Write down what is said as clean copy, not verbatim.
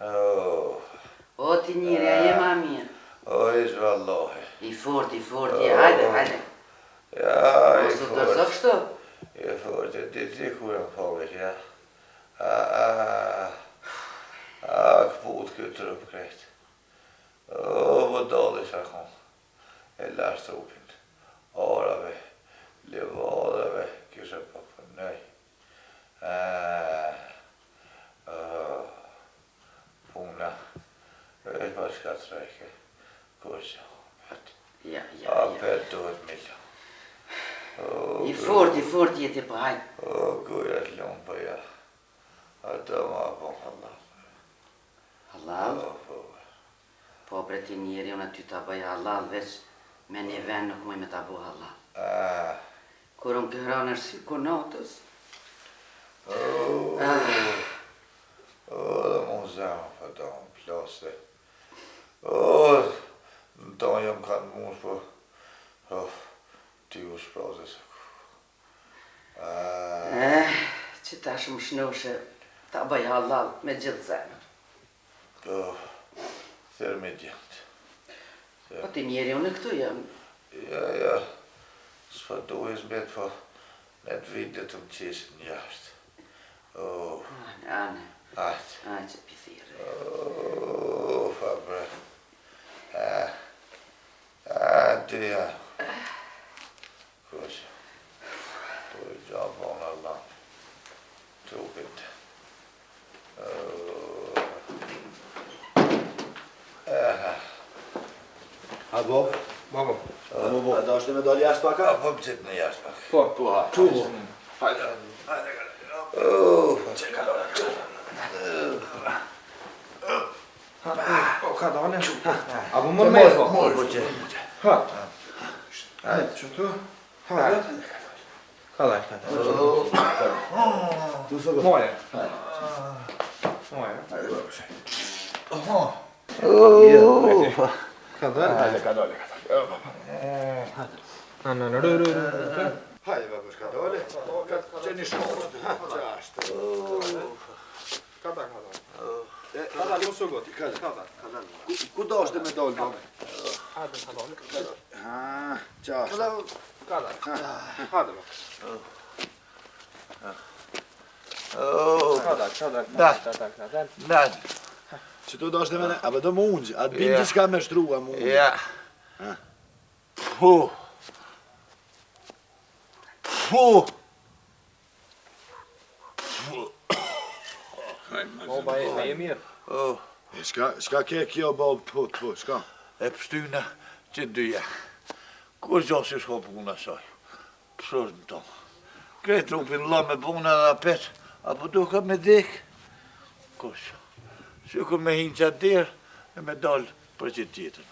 Oh. O ti njeri, a je ma mirë? O, ish vallahi. I fort, i fort, je, hajde, hajde. Ja, i Mos u fort. dorëzo kështu. I fort, e di ti ku jam fort, ja. A, a, a, këput këtë trup krejt. O, budalli sa kom. E lash trupin. Arave, livadheve, kisha po punoj. A, a, puna, veç pa shka të reke, kurgjo, pet. Ja, ja, A, ja. pet duhet mi la. O, I fort, i fort je ti po, hajde. O, goja të lumë po ja. Ato ma po hallall. Hallall? Po, po. Po bre ti njeri, unë aty ta bëj hallall, veç me një vend nuk muj me ta bo hallall. A, Kur unë këhran erë natës, o, o, dhe mu zemër po do, më plase. O, në to jam kanë mush, po, o, ti u shpraze se ku. A, eh, që tash më shnoshe, ta bëj hallall me gjithë zemër. o, thërë me djemt. Po ti njeri, unë këtu jam. Ja, ja, s'po duhet zbet, po, në të vitë të më qesin jashtë. O, Ane, ane, ajtë. ane që pi thirre. O, fa bre. A, a, dyja. Kush? Po i gja bona Allah. Trupit. O. Aha. A bo? Babo. A bo, bo. A dashtë me dalë jashtë pak A, a? po më qitë në jashtë pak. Po. Po, ha. Çu. Hajde. O, Po ka dale. A po më me po. Mor, po që. Ha. Hajde, çu tu? Hajde. Ka dal, ka dal. Tu së Moje. Moje. Hajde, babush. O, Ka dal. Hajde, ka dale, ka dale. Na na na ru ru ru. Hajde, babush, ka dale. Ka që një shkollë. Ha, që ashtë. Ka dal, ka dal. E, Ka dal, mos u got. Ka dal. Ka dal. Ku, ku dashtë me dalë, bo? Hajde, ka dal. Ha, që ashtë. Ka dal. Hajde. bo. o, Ka dal, ka dal. Dal. Ka dal, ka dal. nal. Që tu dashtë me ne, a do më ungjë, a të binë Ja. diçka me shtrua më ungjë. Ja. Ha. Pu. Pu. Po ba e je mirë. Oh, E, shka, shka ke kjo, bo, po, po, shka? e pështyna që dyja. Kur gjo si shko puna saj? Pëshur në tonë. Krejt trupin la me puna dhe apet, apo duka me dek? Kush? Sikur me hinë qatë derë e me dalë për që tjetën.